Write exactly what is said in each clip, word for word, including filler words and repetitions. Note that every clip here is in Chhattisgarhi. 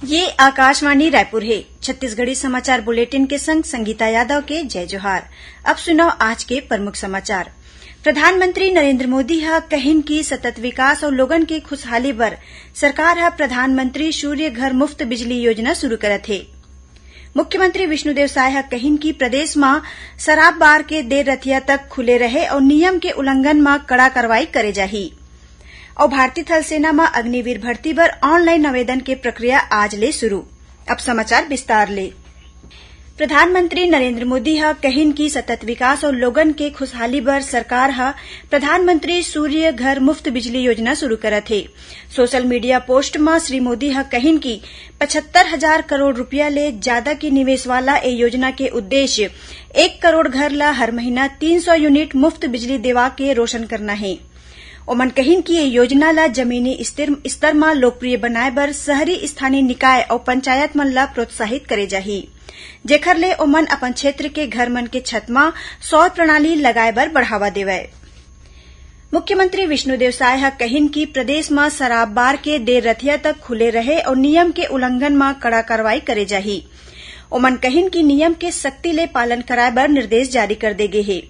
ये आकाशवाणी रायपुर हे। छत्तीसगढ़ी समाचार बुलेटिन के संग संगीता यादव के जय जोहार। अब सुनव आज के प्रमुख समाचार। प्रधानमंत्री नरेंद्र मोदी ह कहिन कि सतत विकास अउ लोगन के खुशहाली बर सरकार ह प्रधानमंत्री सूर्य घर मुफ्त बिजली योजना शुरू करत हे। मुख्यमंत्री विष्णुदेव साय ह कहिन कि प्रदेश म शराब बार के देर रतिया तक खुले रहे अउ नियम के उल्लंघन म कड़ा कार्रवाई करे जाही। अउ भारतीय थल सेना म अग्निवीर भर्ती बर ऑनलाइन आवेदन के प्रक्रिया आज ले शुरू। अब समाचार विस्तार ले। प्रधानमंत्री नरेंद्र मोदी ह कहिन कि सतत विकास अउ लोगन के खुशहाली बर सरकार ह प्रधानमंत्री सूर्य घर मुफ्त बिजली योजना शुरू करत हे। सोशल मीडिया पोस्ट म श्री मोदी ह कहिन कि पचहत्तर हजार करोड़ रुपया ले जादा के निवेश वाला ए योजना के उद्देश्य एक करोड़ घर ल हर महीना तीन सौ यूनिट मुफ्त बिजली देवा के रोशन करना हे। ओमन कहिन कि ये योजना ल जमीनी स्तर, स्तर म लोकप्रिय बनाए बर शहरी स्थानीय निकाय अउ पंचायत मन ल प्रोत्साहित करे जाही, जेखर ले ओमन अपन क्षेत्र के घर मन के छत म सौर प्रणाली लगाए बर बढ़ावा देवय। मुख्यमंत्री विष्णुदेव साय ह कहिन कि प्रदेश म शराब बार के देर रतिया तक खुले रहे अउ नियम के उल्लंघन म कड़ा कार्रवाई करे जाही। ओमन कहिन कि नियम के सख्ती ले पालन कराए बर निर्देश जारी कर दे गे हे।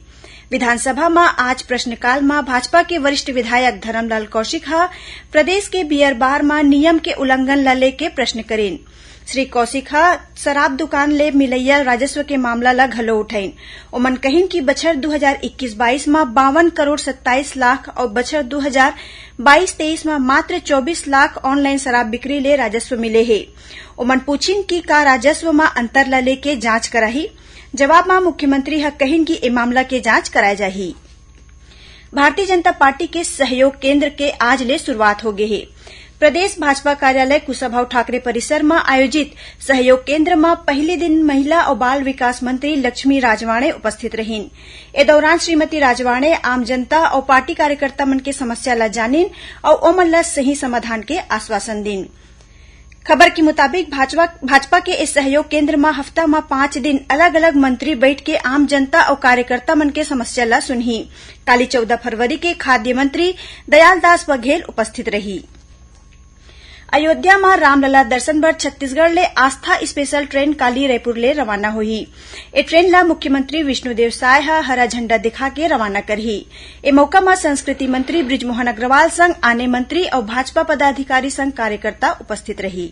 विधानसभा म आज प्रश्नकाल म भाजपा के वरिष्ठ विधायक धरमलाल कौशिक ह प्रदेश के बियर बार म नियम के उल्लंघन ल लेके प्रश्न करिन। श्री कौशिक ह शराब दुकान ले मिलइया राजस्व के मामला ल घलो उठाइन। ओमन कहिन कि बछर दू हजार इक्कीस बाईस म बावन करोड़ सत्ताईस लाख अउ बछर दू हजार बाईस तेईस म मात्र चौबीस लाख ऑनलाइन शराब बिक्री ले राजस्व मिले हे। ओमन पूछिन कि का राजस्व म अंतर ल लेके जांच कराही। जवाब म मुख्यमंत्री ह कहिन कि ए मामला के जांच कराए जाही। भारतीय जनता पार्टी के सहयोग केंद्र के आज ले शुरुआत हो गे हे। प्रदेश भाजपा कार्यालय कुशाभाऊ ठाकरे परिसर म आयोजित सहयोग केंद्र म पहिली दिन महिला अउ बाल विकास मंत्री लक्ष्मी राजवाड़े उपस्थित रहिन। ए दौरान श्रीमती राजवाड़े आम जनता अउ पार्टी कार्यकर्ता मन के समस्या ल जानिन अउ ओमन ल सही समाधान के आश्वासन दीन। खबर के मुताबिक भाजपा, भाजपा के इस सहयोग केंद्र म हफ्ता म पांच दिन अलग-अलग मंत्री बैठ के आम जनता अउ कार्यकर्ता मन के समस्या ल सुनही। काली चौदह फरवरी के खाद्य मंत्री दयालदास बघेल उपस्थित रही। अयोध्या म रामलला दर्शन बर छत्तीसगढ़ ले आस्था स्पेशल ट्रेन काली रायपुर ले रवाना होही। ए ट्रेन ल मुख्यमंत्री विष्णुदेव साय ह हरा झंडा दिखा के रवाना करही। ए मौका म संस्कृति मंत्री बृजमोहन अग्रवाल संग आने मंत्री अउ भाजपा पदाधिकारी संग कार्यकर्ता उपस्थित रही।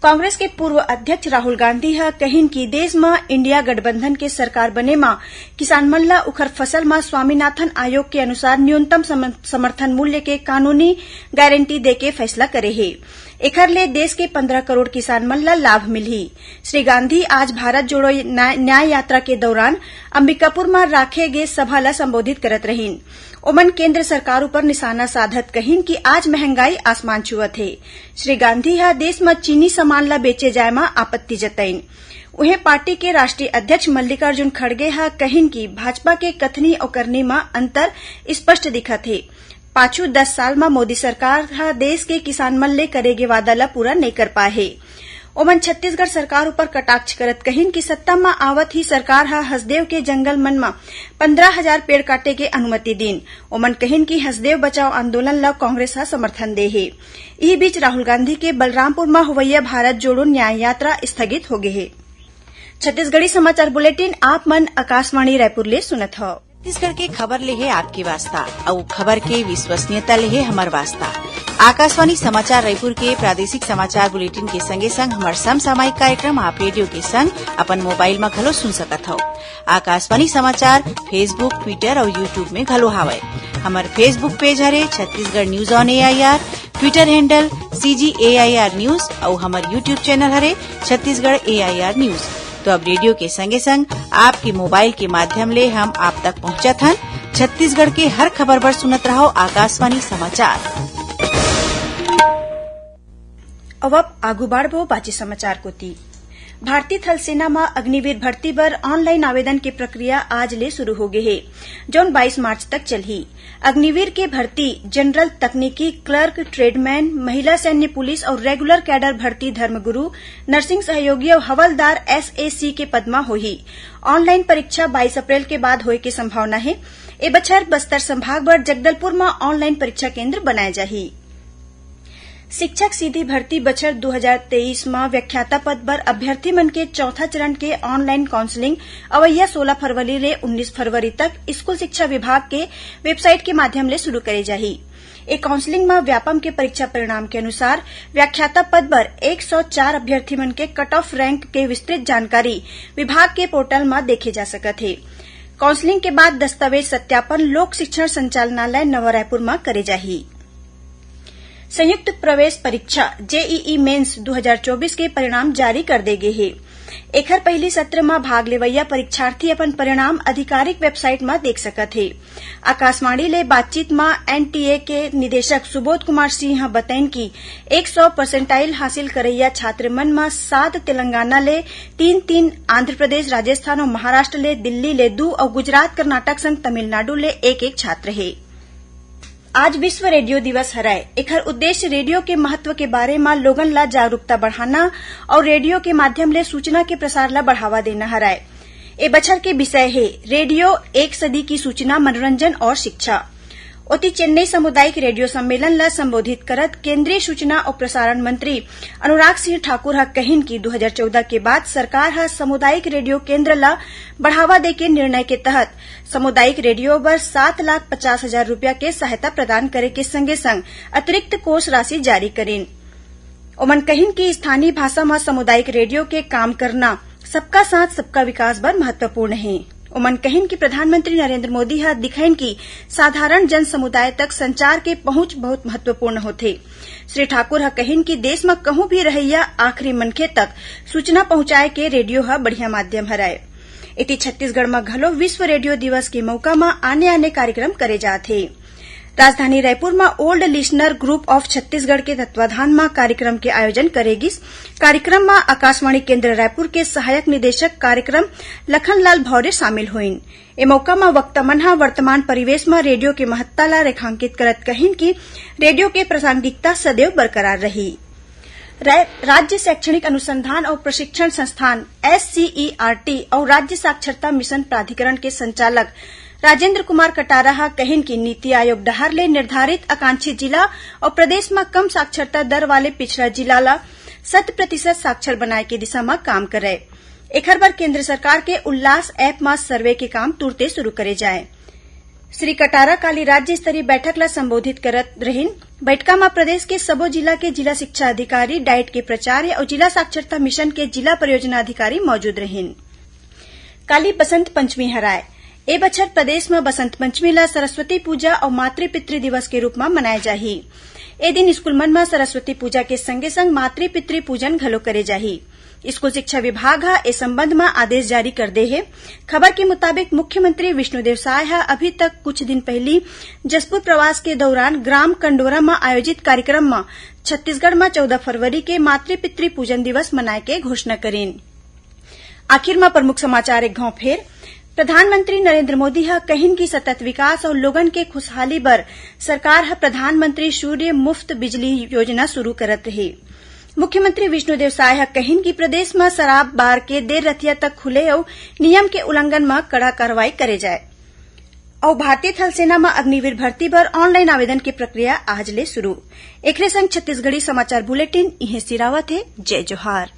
कांग्रेस के पूर्व अध्यक्ष राहुल गांधी ह कहिन कि देश म इंडिया गठबंधन के सरकार बने म किसान मन ल उखर फसल म स्वामीनाथन आयोग के अनुसार न्यूनतम समन-, समर्थन मूल्य के कानूनी गारंटी देके फैसला करे हे। एखर ले देश के पंद्रह करोड़ किसान मन ल लाभ मिलही। श्री गांधी आज भारत जोड़ो न्याय, न्याय यात्रा के दौरान अंबिकापुर म राखे गे सभा ल संबोधित करत रहिन। ओमन केंद्र सरकार ऊपर निशाना साधत कहिन कि आज महंगाई आसमान छुवत हे। श्री गांधी ह देश म चीनी सामान ल बेचे जाय म आपत्ति जतइन। उहें, पार्टी के राष्ट्रीय अध्यक्ष मल्लिकार्जुन खड़गे ह कहिन कि भाजपा के कथनी अउ करनी म अंतर स्पष्ट दिखत हे। पाछू दस साल म मोदी सरकार ह देश के किसान मन ले करे गे वादा ल पूरा नइ कर पाए हे। ओमन छत्तीसगढ़ सरकार ऊपर कटाक्ष करत कहिन कि सत्ता म आवत ही सरकार ह हसदेव के जंगल मन म पंद्रह हजार पेड़ काटे के अनुमति दीन। ओमन कहिन कि हसदेव बचाओ आंदोलन ल कांग्रेस ह समर्थन दे हे। इही बीच राहुल गांधी के बलरामपुर म होवइया भारत जोड़ो न्याय यात्रा स्थगित हो गे हे। छत्तीसगढ़ी समाचार बुलेटिन आप मन आकाशवाणी रायपुर ले सुनत हव। छत्तीसगढ़ के खबर ले हे आपके वास्ता, अउ खबर के विश्वसनीयता ले हे हमर वास्ता। आकाशवाणी समाचार रायपुर के प्रादेशिक समाचार बुलेटिन के संगे संग हमर समसामयिक कार्यक्रम आप रेडियो के संग अपन मोबाइल म घलो सुन सकत हव। आकाशवाणी समाचार Facebook, Twitter अउ YouTube में घलो हावय। हमर Facebook पेज हरे Chhattisgarh news on AIR, Twitter handle CG AIR news अउ हमर YouTube चैनल हरे छत्तीसगढ़ एआईआर न्यूज। तो अब रेडियो के संगे संग आपके मोबाइल के माध्यम ले हम आप तक पहुंचत हन। छत्तीसगढ़ के हर खबर बर सुनत रहव आकाशवाणी समाचार। अब, अब आगू बाढ़बो बाचे समाचार कोती। भारतीय थल सेना म अग्निवीर भर्ती बर ऑनलाइन आवेदन के प्रक्रिया आज ले शुरू हो गे हे, जौन बाईस मार्च तक चलही। अग्निवीर के भर्ती जनरल, तकनीकी, क्लर्क, ट्रेडमैन, महिला सैन्य पुलिस अउ रेगुलर कैडर भर्ती धर्मगुरु, नर्सिंग सहयोगी अउ हवलदार एसएसी के पद म होही। ऑनलाइन परीक्षा बाईस अप्रैल के बाद होए के संभावना हे। ए बछर बस्तर संभाग बर जगदलपुर म ऑनलाइन परीक्षा केंद्र बनाए जाही। शिक्षक सीधी भर्ती बछर दू हजार तेईस म व्याख्याता पद बर अभ्यर्थी मन के चौथा चरण के online counselling अवइया सोला फरवरी ले उन्नीस फरवरी तक स्कूल शिक्षा विभाग के website के माध्यम ले शुरू करे जाही। ए counselling म व्यापम के परीक्षा परिणाम के अनुसार व्याख्याता पद बर एक सौ चार अभ्यर्थी मन के cut off rank के विस्तृत जानकारी विभाग के portal म देखे जा सकत हे। Counselling के बाद दस्तावेज सत्यापन लोक शिक्षण संचालनालय नवा रायपुर म करे जाही। संयुक्त प्रवेश परीक्षा जेईई मेंस दू हजार चौबीस के परिणाम जारी कर दे गे हे। एखर पहिली सत्र म भाग लेवइया परीक्षार्थी अपन परिणाम आधिकारिक website म देख सकत हे। आकाशवाणी ले बातचीत म एनटीए के निदेशक सुबोध कुमार सिंह ह बतइन कि एक सौ percentile हासिल करइया छात्र मन म सात तेलंगाना ले, तीन तीन आंध्र प्रदेश, राजस्थान अउ महाराष्ट्र ले, दिल्ली ले दू अउ गुजरात, कर्नाटक संग तमिलनाडु ले एक एक छात्र हे। आज विश्व रेडियो दिवस हरय। एखर उद्देश्य रेडियो के महत्व के बारे म लोगन ल जागरूकता बढ़ाना अउ रेडियो के माध्यम ले सूचना के प्रसार ल बढ़ावा देना हरय। ए बछर के विषय हे रेडियो, एक सदी की सूचना, मनोरंजन और शिक्षा। ओती चेन्नई सामुदायिक रेडियो सम्मेलन ल संबोधित करत केंद्रीय सूचना अउ प्रसारण मंत्री अनुराग सिंह ठाकुर ह कहिन कि दू हजार चौदह के बाद सरकार ह सामुदायिक रेडियो केंद्र ल बढ़ावा देके निर्णय के तहत सामुदायिक रेडियो बर सात लाख पचास हजार रुपया के सहायता प्रदान करे के संगे संग अतिरिक्त कोष राशि जारी करिन। ओमन कहिन कि स्थानीय भाषा म सामुदायिक रेडियो के काम करना सबका साथ सबका विकास बर महत्वपूर्ण हे। ओमन कहिन कि प्रधानमंत्री नरेंद्र मोदी ह दिखइन कि साधारण जन समुदाय तक संचार के पहुंच बहुत महत्वपूर्ण होथे। श्री ठाकुर ह कहिन कि देश म कहूं भी रहइया आखिरी मनखे तक सूचना पहुंचाए के रेडियो ह बढ़िया माध्यम हरय। एती छत्तीसगढ़ म घलो विश्व रेडियो दिवस के मौका म आने-आने कार्यक्रम करे जात हे। राजधानी रायपुर म Old Listener Group of Chhattisgarh के तत्वाधान म कार्यक्रम के आयोजन करे गिस। कार्यक्रम म आकाशवाणी केंद्र रायपुर के सहायक निदेशक कार्यक्रम लखनलाल भौरे शामिल होइन। ए मौका म वक्ता मन ह वर्तमान परिवेश म रेडियो के महत्ता ल रेखांकित करत कहिन कि रेडियो के प्रासंगिकता सदैव बरकरार रही। रा-, राज्य शैक्षणिक अनुसंधान अउ प्रशिक्षण संस्थान, एससीईआरटी, अउ राज्य साक्षरता मिशन प्राधिकरण के संचालक राजेंद्र कुमार कटारा ह कहिन कि नीति आयोग डहार ले निर्धारित आकांक्षी जिला अउ प्रदेश म कम साक्षरता दर वाले पिछड़ा जिला ल शत प्रतिशत साक्षर बनाए के दिशा म काम करय। एखर बर केंद्र सरकार के उल्लास ऐप म सर्वे के काम तुरते शुरू करे जाए। श्री कटारा काली राज्य स्तरीय बैठक ल संबोधित करत रहिन। बैठका म प्रदेश के सबो जिला के जिला शिक्षा अधिकारी, डाइट के प्राचार्य अउ जिला साक्षरता मिशन के जिला परियोजना अधिकारी मौजूद रहिन। काली बसंत पंचमी हराय। ए बछर प्रदेश म बसंत पंचमी ल सरस्वती पूजा अउ मातृ पितृ दिवस के रूप म मनाए जाही। ए दिन स्कूल मन म सरस्वती पूजा के संगे संग मातृ पितृ पूजन घलो करे जाही। स्कूल शिक्षा विभाग ह ए संबंध म आदेश जारी कर दे हे। खबर के मुताबिक मुख्यमंत्री विष्णुदेव साय ह अभी तक कुछ दिन पहिली जशपुर प्रवास के दौरान ग्राम कंडोरा म आयोजित कार्यक्रम म छत्तीसगढ़ म चौदह फरवरी के मातृ पितृ पूजन दिवस मनाए के घोषणा करिन। आखिर म प्रमुख समाचार एक घांव फेर। प्रधानमंत्री नरेंद्र मोदी ह कहिन कि सतत विकास अउ लोगन के खुशहाली बर सरकार ह प्रधानमंत्री सूर्य मुफ्त बिजली योजना शुरू करत रहे। मुख्यमंत्री विष्णुदेव साय ह कहिन कि प्रदेश म शराब बार के देर रतिया तक खुले अउ नियम के उल्लंघन म कड़ा कार्रवाई करे जाए। अउ भारतीय थल सेना म अग्निवीर भर्ती बर online आवेदन के प्रक्रिया आज ले शुरू। एकरे संग छत्तीसगढ़ी समाचार बुलेटिन इहें सिरावत हे। जय जोहार।